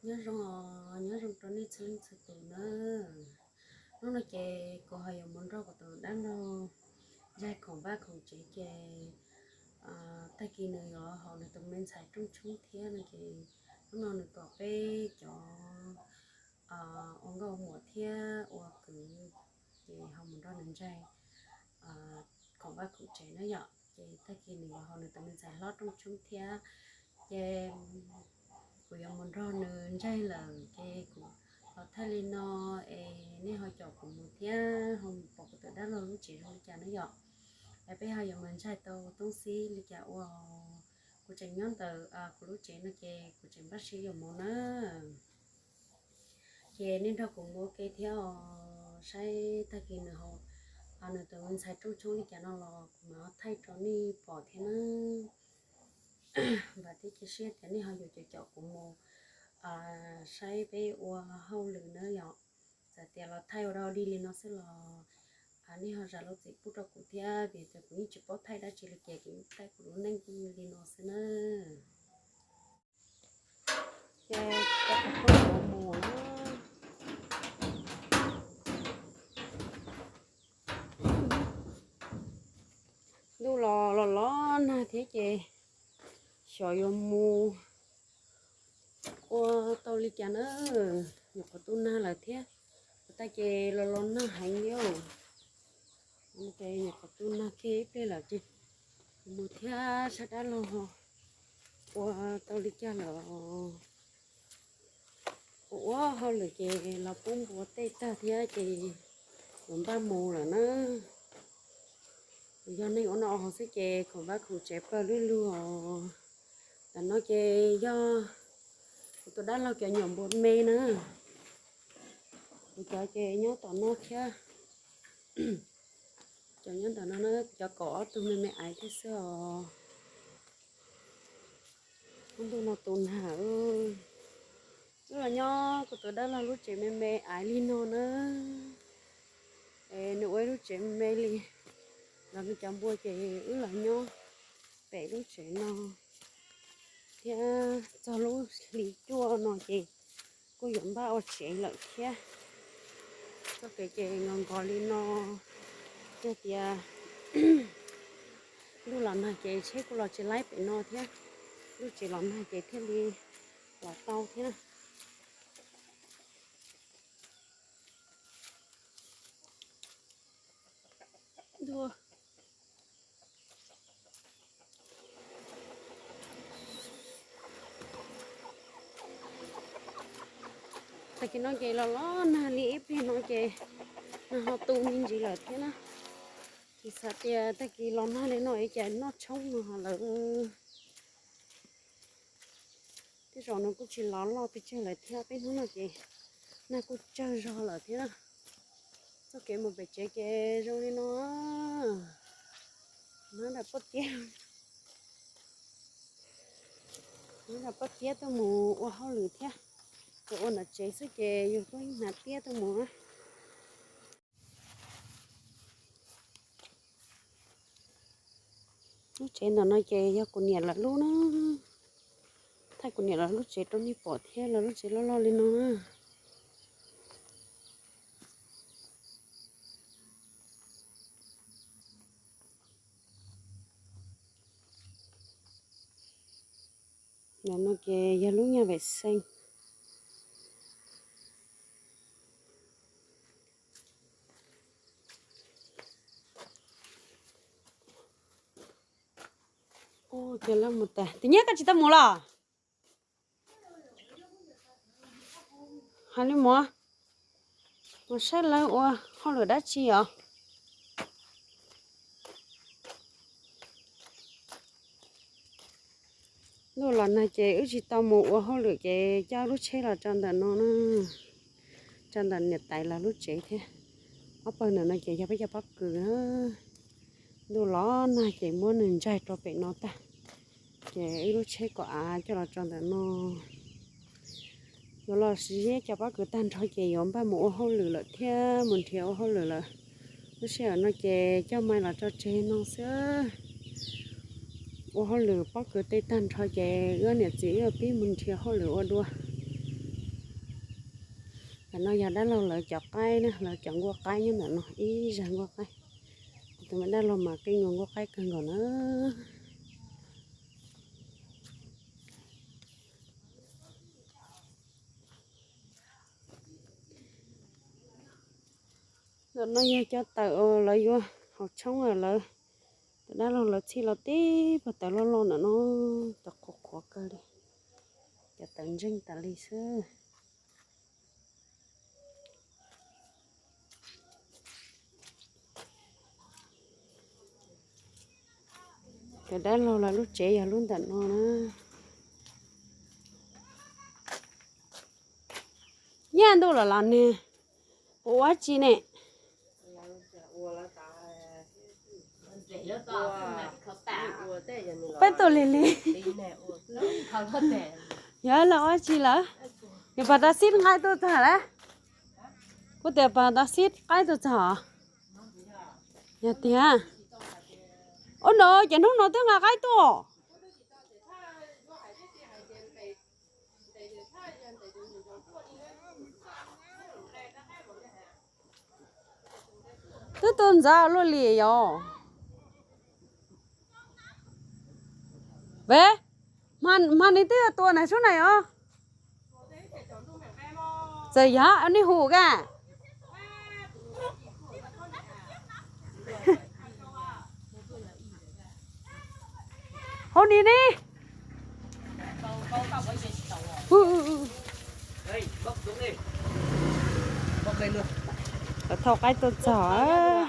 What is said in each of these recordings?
Nyob zoo os, nyob zoo rau nej txhua leej txhua tus na. Hnub no ces kuv ho yuav mus nrog kuv tus dab laug ntsaig khoom vaj khoom tsev ces tag kis nws yuav haus nws tus me ntxhais rooj tshoob thiab no ces hnub no nws kom peb cov ua nkauj muam thiab ua kwv ces ho mus nrog nws ntsaig khoom vaj khoom tsev na yom. Ces tag kis nws yuav haus nws tus me ntxhais hlob rooj tshoob thiab ces kuv yuav mus nrog nws ntsaig lawm ces kuv los thaij li no es nej ho caum kuv mus thiab ho mus pom kuv tus dab laug lub tsev zoo li cas na yom. Es peb ho yuav mus ntsaig tau toob xib li cas ua. Kuv tseem nyob ntawm kuv lub tsev no ces kuv tseem npaj siab yuav mus na. Ces nej nrog kuv mus ua ke thiab os, saib tag kis nws haus nws tus me ntxhais rooj tshoob li cas no los kuv mam thaij rau nej pom thiab na. Vam thiab cia siab tias nej ho yuav caum caum kuv mus saib peb ua hauj lwm na yom. Txawm tias los thaij ua dog dig li no xwb los nej ho zam lub txim pub rau kuv thiab vim tias kuv yeej tsis paub thaij dab tsi li ces kuv thaij kuv lub neej li no xwb na. Ces kuv mus na. Ntuj los los los nag thiab ces xyov yuav mus ua tau li cas na. Nyuam qhuav tu nag lawm thiab, ua tag ces los los nag heev li. Ces nyuam qhuav tu nag kiag ib pliag lawm ces mus thiab sab dab laug ua tau li cas lawm. Ua ua hauj lwm ces los pub npua tej tag thiab ces yuav npaj mus lawm na. Yog neeg ua noj ua haus xwb ces khoom vaj khoom tsev pawg lug lug os. Tam no ces yog kuv tus dab laug cov nyuam npua me na. Kuv cov ces nyob tom no thiab. Cov nyob ntawm no na, kuv cov kaum ob tug me me aiv thiab xwb os. Hnub ntuj no tu nag. Wb los nyob kuv tus dab laug lub tsev me me aiv li no na. Es nws ua ib lub tsev me me li los nws cov npua ces wb los nyob pem lub tsev no thiab txog lub hli cuaj no ces kuj yuav npaj ua tsev lawm thiab. Txoj kev ces nkos nkos li no, yog tias ntuj los nag ces tsheb kuj los tsis laib pem no thiab, lub tsev los nag ces thiaj li los tau thiab na. Tag kis no ces los los nag li ib pliag no ces nag ho tu me ntsis lawm thiab na. Ces xav tias tag kis los nag li no es cas noj tshoob no lawm. Tej zaum nws kuj tsis los loj pes tsawg lawm thiab, peb hnub no ces nag kuj tsawg zog lawm thiab na. Txoj kev mus pem tsev ces zoo li no. Nab nram pob tiab, nab nram pob tiab tuaj mus ua hauj lwm thiab. Tsuas ua nram tsev xwb ces yus kuj hnav tiab tuaj mus na. Lub tsev ntawm no ces yog kuv niam lawv lub na. Thaij kuv niam lawv lub tsev rau nej pom thiab, lawv lub tsev loj loj li no na. Ntawm no ces yog lub nyaj vem xeej. Ua cas lawv mus tas, Tis Nyiaj koj tsis tau mus los? Hais li mus, mus saib lawv ua hauj lwm dab tsi os. Ntuj los nag ces wb tsis tau mus ua hauj lwm ces coj lub tsheb los tso ntawm no na, tso ntawm niam tais lawv lub tsev thiab. Ob pawg ntawm no ces yog peb cov pob kws na. Ntuj los nag ces muab nws ntsaig rau pem no tag, ces ib lub tsheb kaum av coj los tso ntawm no. Yuav los siv zeb cov pob kws tag nrho ces yuav npaj mus ua hauj lwm lawm thiab, mus nrhiav ua hauj lwm lawm. Lub sij hawm no ces coj mais los tso tseg no xwb. Ua hauj lwm pob kws tej tag nrho ces wb niam txiv wb pib mus nrhiav hauj lwm ua dua. Ntawm no yog dab laug lawv cov qaib na, lawv cov nkuaj qaib nyob ntawm no, ib zag nkuaj qaib. Tus me dab laug mas keej nkaus nkuaj qaib kawg nkaus na. Ntawm no yog cov tawm uas lawv yuav haus tshoob lawm, lawv, tus dab laug lawv txhij los tib puag tawm loj loj ntawm no, tawm qhuav qhuav kawg li, cov tawm ntseeg tas li xwb. Cov dab laug lawv lub tsev yog lub ntawm no na. Nyaj ntuj los los nag, ua dab tsi ne? Peb tuaj lig lig. Yog los ua dab tsi lawm? Yog pas tas xib nqaij tuaj txog lawm? Kuv tias pas tas xib qaib tuaj txog. Yog tiag. Ua no ces hnub no twb nqa qaib tuaj. Twb tuaj ntxov luaj li yos. Ve, hma, hma ni twb yuav tua na sub na yos. Txawm yog nej hu ka. Hauv ni ne. Thauj qaib tuaj txog.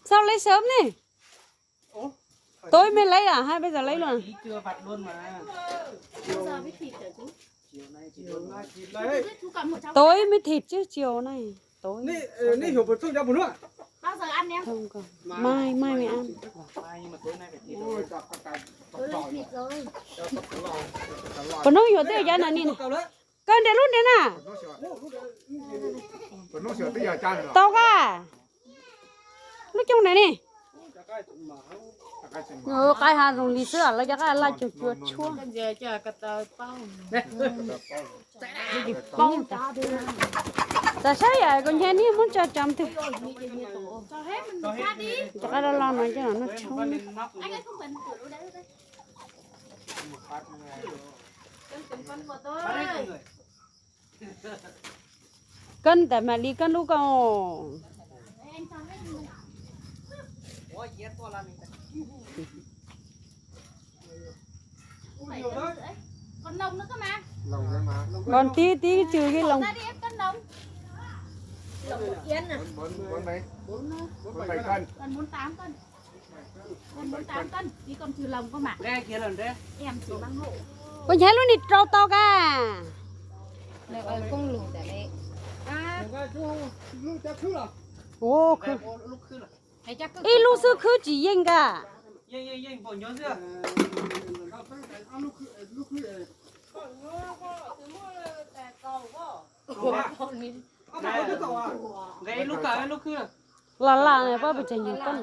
Sao lấy sớm này? Tối mới lấy à? Hay bây giờ lấy luôn à? Tối mới thịt chứ chiều nay tối. Không cần. Mai, mai mới ăn. Pos noob yuav tej cov no ni. Kaw nrem lub nrem na. Tau ka. Lub coob nrem ni. Qaib hav zoov li xwb, lawv cov qaib laj cuag cua tshuab. Txawm saib yam kuv nche niag muab tso tsam twg. Cov qaib loj loj no coj los noj tshoob. Koj ntawm mam li koj lub koj. Còn tí, tí trừ cái lòng. Koj ntshe lub ni rau tau ka. Ib lub xwb khwb tsis yeej ka. Lam lam pab pes tsawg nyuag koj.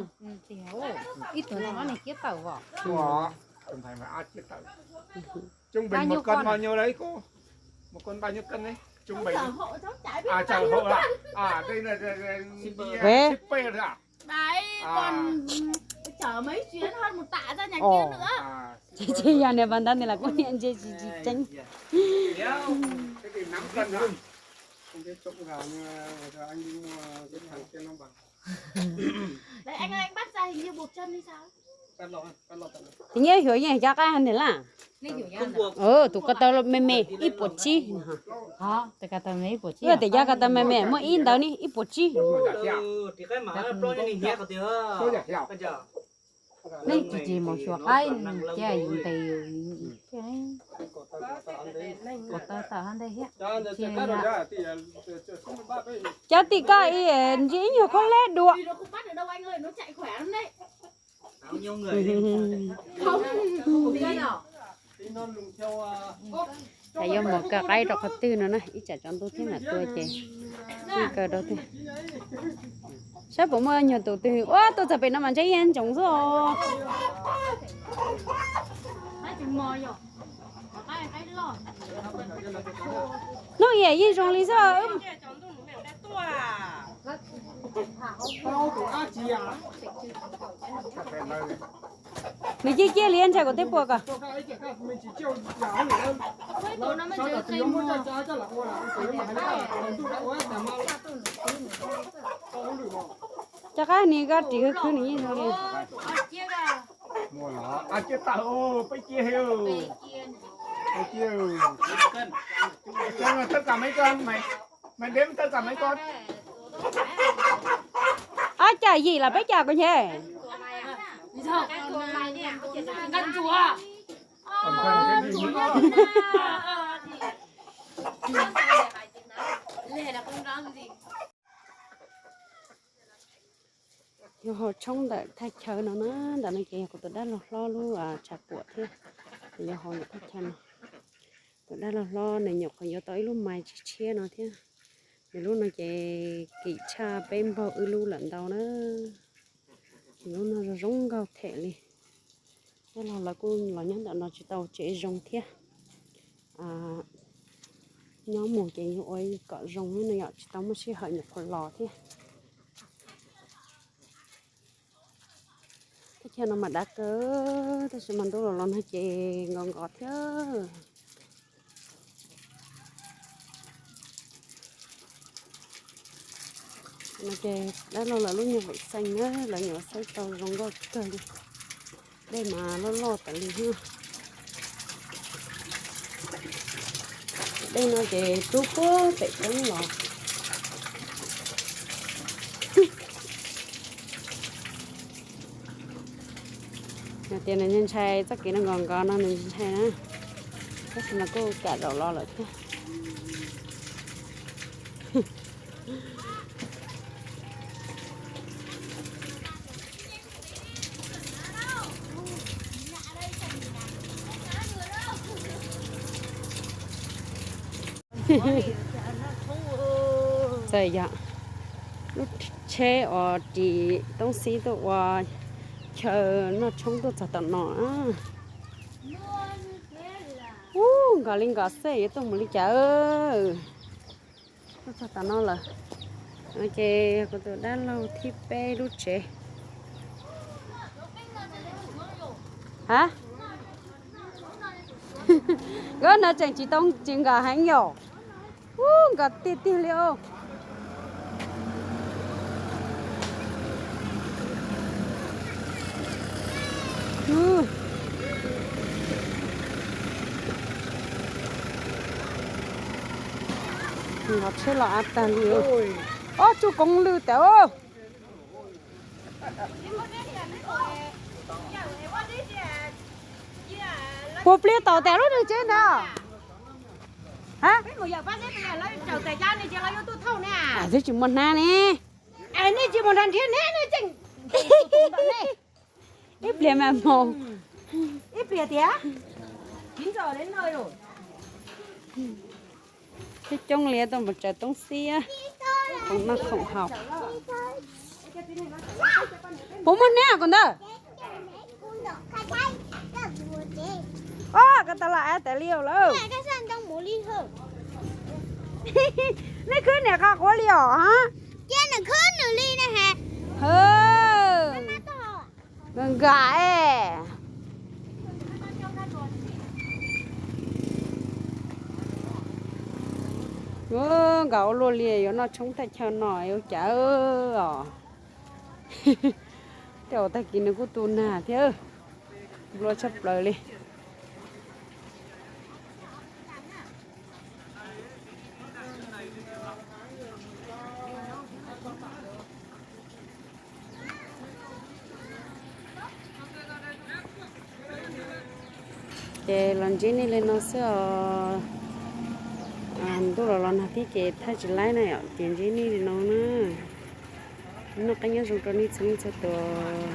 Ib tug no nws ciab tawm os. Trung bình một cân bao nhiêu đấy cô? Một con bao nhiêu cân đấy? Trung bình. À, chở hộ à? À, đây là, là, là, Ê. Shipper à? Đấy, còn chở mấy chuyến hơn một tạ ra nhà kia nữa. Ồ. À. Chứ, chứ giờ này bạn ta thì là có nhận gì, gì, gì tránh. Thế thì năm cân hả? Không biết trộm gà nhưng mà giờ anh đi mua cái thằng kia nó bảo. Đấy, anh ơi, anh bắt ra hình như buộc chân hay sao? Tib nyuag xyuas yeej cov qaib hov ntawm laj. Tus ko taw me me ib puas tsib. Tus ko taw me me ib puas tsib. Wb tias cov ko taw me me muaj ib ntawd ne ib puas tsib. Nej tsis tsis mus xyuas qaib, ces yus ntes yus. Ko taw tawm hov ntej thiab. Cov tim ko ib ntsia ib nyuag khaub hlab dua. Yuav mus kaw qaib rau qhov twg no na, ib tsam tsaus ntuj thiab mam tuaj ces kaw rau thiab. Saib puas muaj nyuag tus twg. Ua tuaj txog pem no mas ntseb yeej ntsoov xwb os. Hnub yam yeej zoo li xwb. Nws ciaj ciaj li ntshai kuv tej puas kom. Cov qab ni koj ris khwb khwb nws yeej zoo li. Ob cag yim los peb cag kuv ntshe. Yuav haus tshoob ntawm thaj chaw no na, ntawm no ces yog kuv tus dab laug hlob lub tshav puam thiab. Yuav haus ntawm thaj chaw no. Tus dab laug hlob nws nyuam qhuav yuav tau ib lub mais tshiab tshiab no thiab. Nws lub no ces kim tshaj peb npaug wb lub lawm ntau na. Nws lub no zoo zoo nkauj them li. Dab laug lawv kuj los nyob ntawm no tsis tau tsev zoo thiab. Nyob mus ces yuav ua kom zoo no yom, tsis tau muaj sij hawm nyuam qhuav los thiab. Thaj chaw no mas dav kawg, tab sis mas ntuj los los no ces nkos nkos thiab. No ces dab laug lawv lub nyuag vem xees na, lawv nyuam xeeb tau zoo nkauj kawg li. Dej mas loj loj tas li. Dej no ces rub puag pem roob los. Nws tias nws ntshai txoj kev no nkos nkos no nws ntshai na. Tab sis mas kuj kam zaum los lawm thiab. Txawm yog lub tsheb uas ris toob xib tuaj ua chaw noj tshoob tuaj txog tom no. Ub, nkos li nkos xwb yuav tuaj mus li cas. Tuaj txog tom no lawm. No ces kuv tus dab laug thib peb lub tsev. Ha, nkawd no tseem tsis tau tsis nkos heev yom. Ub, nkos tiag tiag li os. Nkos tsheb los av tag li. Ob tsuj koob lwj tas. Puas pliag tau tas lub nws tsev ntawd? Ha, twb tsis muaj hnab ne. Nej tsis mus nrog nrhiav hnab ne tseem. Ib pliag mas mus. Ib pliag tiag. Coob coob li tuaj mus tsaws toob xib, khoom noj khoom haus. Puas muaj hnab kuv ntawd? Os, koj tau los av tas li lawm. Nej khwb niam qhov quav li os. Nkam es. Nkam ua luaj li yuav noj tshoob thaj chaw no ua cas os. Tej uas tag kis nws kuj tu nag thiab. Nplua tshaj plaws li. Ces los ntsib nej li no xwb os. Ntuj los los nag thiab ces thaij tsis laib na yom, ces ntsib nej li no na. Noj qab nyob zoo rau nej txhua leej txhua tus.